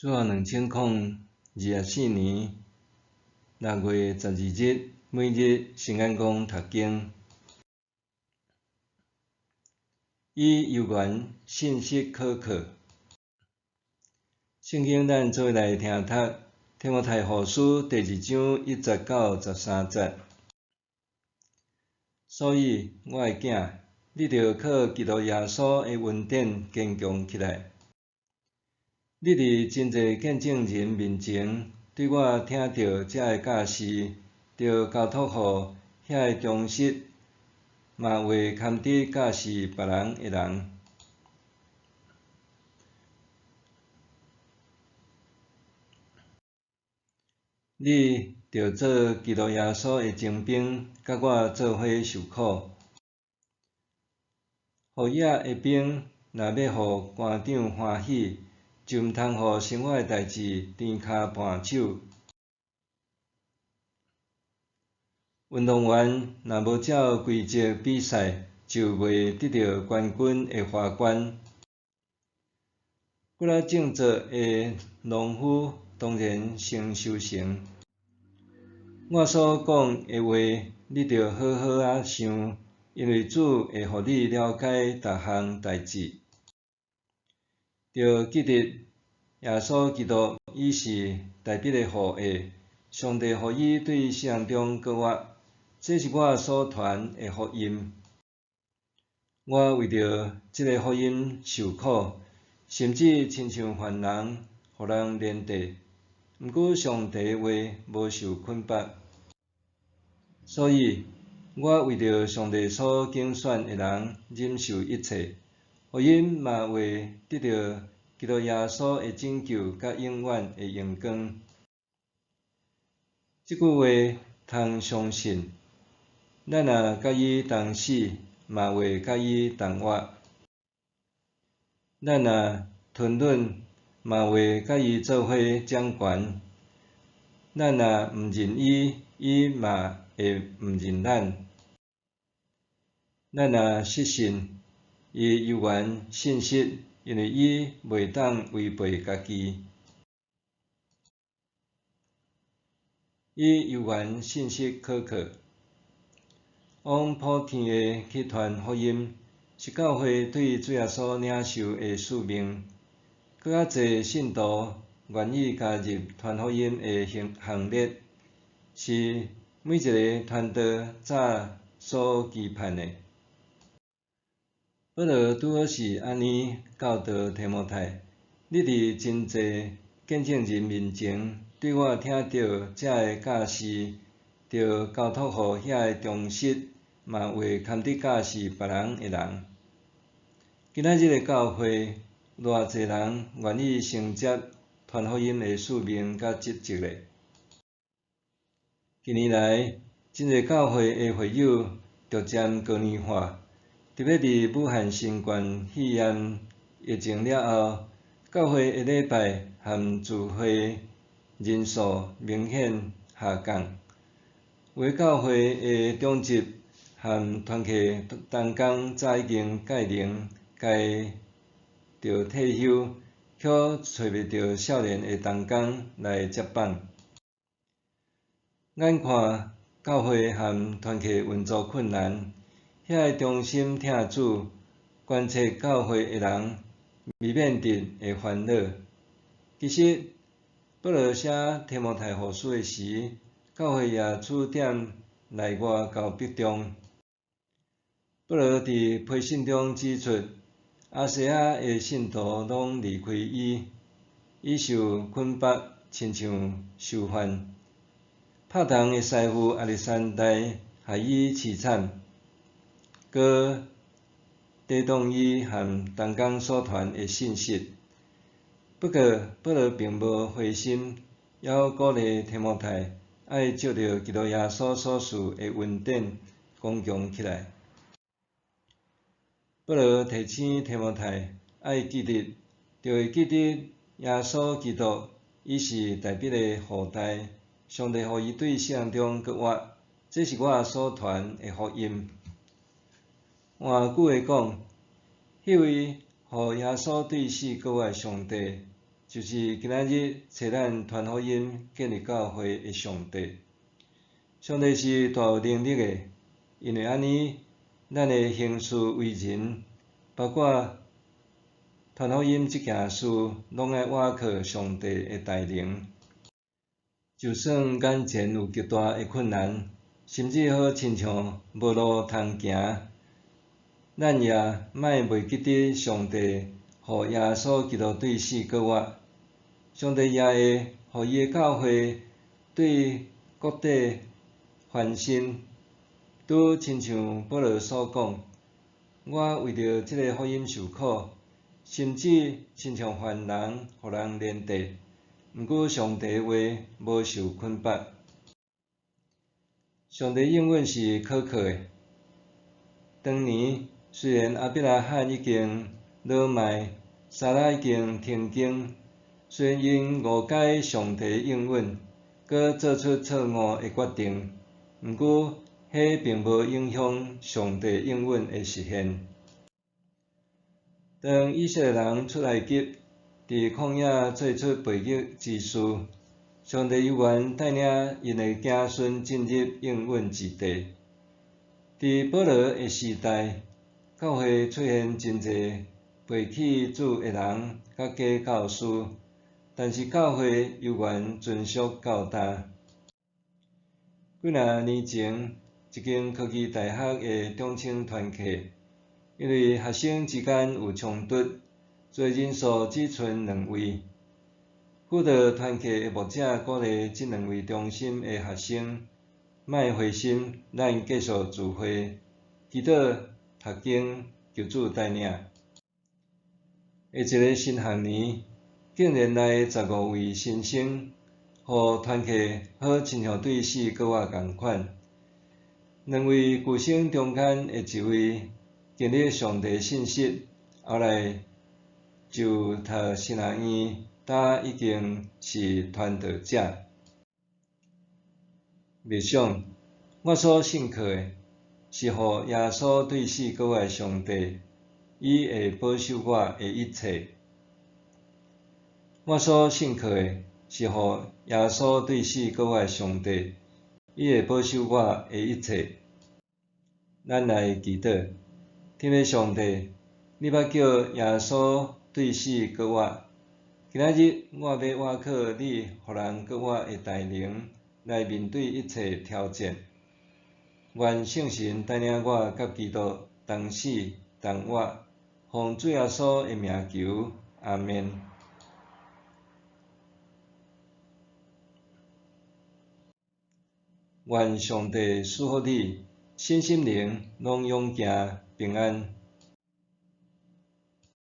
主後2024年6月12日，每日聖眼光讀經，以猶原信實可靠。聖經咱做伙來聽讀提摩太後書第二章1節到13節。所以，我的囝，你著靠基督耶穌的恩典堅強起來。你佇真濟見證人面前，對我聽著這个教示，著交託予遐个忠實，嘛會堪得教示別人的人。你著做基督耶穌的精兵，佮我做伙受苦。服役的兵若欲予官長歡喜，就毋通予生活的代誌甜跤絆手。運動員若無照規則比賽，就袂得著冠軍的華冠。幾若種作的農夫當然先收成。我所講的話，你著好好仔想，因為主會予你了解逐項代誌。著記得耶穌基督伊是大衛的後裔，上帝予伊對死人中閣活，這是我所傳的福音。我為著這个福音受苦，甚至親像犯人，予人連地。毋過上帝的話無受捆縛，所以我為著上帝所揀選的人，忍受一切。予𪜶嘛會得著基督耶穌的拯救佮永遠的榮光。這句話通相信：咱若佮伊同死，嘛會佮伊同活；咱若吞忍，嘛會佮伊做伙掌權；咱若毋認伊，伊嘛會毋認咱；咱若失信，伊猶原信實，因為伊袂當違背家己。伊猶原信實可靠。往普天的去傳福音，是教會對主耶穌領受的使命。閣較濟信徒願意加入傳福音的行列，是每一个傳道早所期盼的。保羅拄好是按呢教導提摩太：你佇真濟見證人面前，對我聽著這个教示，著交託予遐个忠實，嘛會堪得教示別人的人。今仔日的教會，偌濟人願意承接傳福音的使命佮職責咧？近年來，真濟教會的會友逐漸高年化。特別佇武漢新冠肺炎疫情了後，教會的禮拜和聚會人數明顯下降。有的教會的長執和團契同工早已經屆齡，該著退休，卻揣袂著少年的同工來接棒。眼看教會和團契運作困難，遐个忠心疼主、關切教會的人，未免得會煩惱。其實，保羅寫提摩太後書的時，教會也處踮內外交逼中。保羅佇批信中指出，亞細亞的信徒攏離開伊，伊受捆縛，親像囚犯。拍銅的師傅亞歷山大害伊淒慘。閣抵擋伊和同工所傳的信息。不過，保羅並無灰心，猶鼓勵提摩太愛藉著基督耶穌所賜的恩典，剛強起來。保羅提醒提摩太愛記得，著會記得耶穌基督，伊是大衛的後代，上帝予伊對死人中閣活，這是我所傳的福音。換句話講，彼位予耶穌對死閣活的上帝，就是今仔日揣咱傳福音建立教會的上帝。上帝是大有能力的，因為按呢，咱的行事為人，包括傳福音這件事，攏愛倚靠上帝的大能。就算眼前有極大的困難，甚至好親像無路通行，咱也莫袂記得上帝予耶穌基督對死閣活。上帝也會予伊的教會對谷底翻身，拄親像保羅所講，我為著這个福音受苦，甚至親像犯人，予人連地。毋過上帝話無受捆縛。上帝應允是可靠的。當年雖然亞伯拉罕已經老邁，撒拉已經停經，雖然𪜶誤解上帝應允，閣做出錯誤的決定，毋過，彼並無影響上帝應允的實現。當以色列人出埃及，佇曠野做出背逆之事，上帝猶原帶領𪜶的子孫進入應允之地。佇保羅的時代，教會出現真濟背棄主的人佮假教師，但是教會猶原存續到今。幾若年前，一間科技大學的中青團契，因為學生之間有衝突，所以人數只賰兩位。輔導團契的牧者鼓勵這兩位忠心的學生，莫灰心，咱繼續聚會、祈禱、讀經、求主帶領。下一个新學年，竟然來15位新生，予團契好親像對死閣活仝款。兩位舊生中間的一位經歷上帝信實，後來就讀神學院，今已經是傳道者。默想，我所信靠的是予耶穌對死閣活的上帝，伊會保守我的一切。我所信靠的是予耶穌對死閣活的上帝，伊會保守我的一切。咱來祈禱，天父上帝，你捌叫耶穌對死閣活，今仔日我欲倚靠你，予人閣活的大能來面對一切挑戰。願聖神帶領我佮基督同死同活，奉主耶穌的名求，阿們。願上帝賜福你，身心靈攏勇健平安。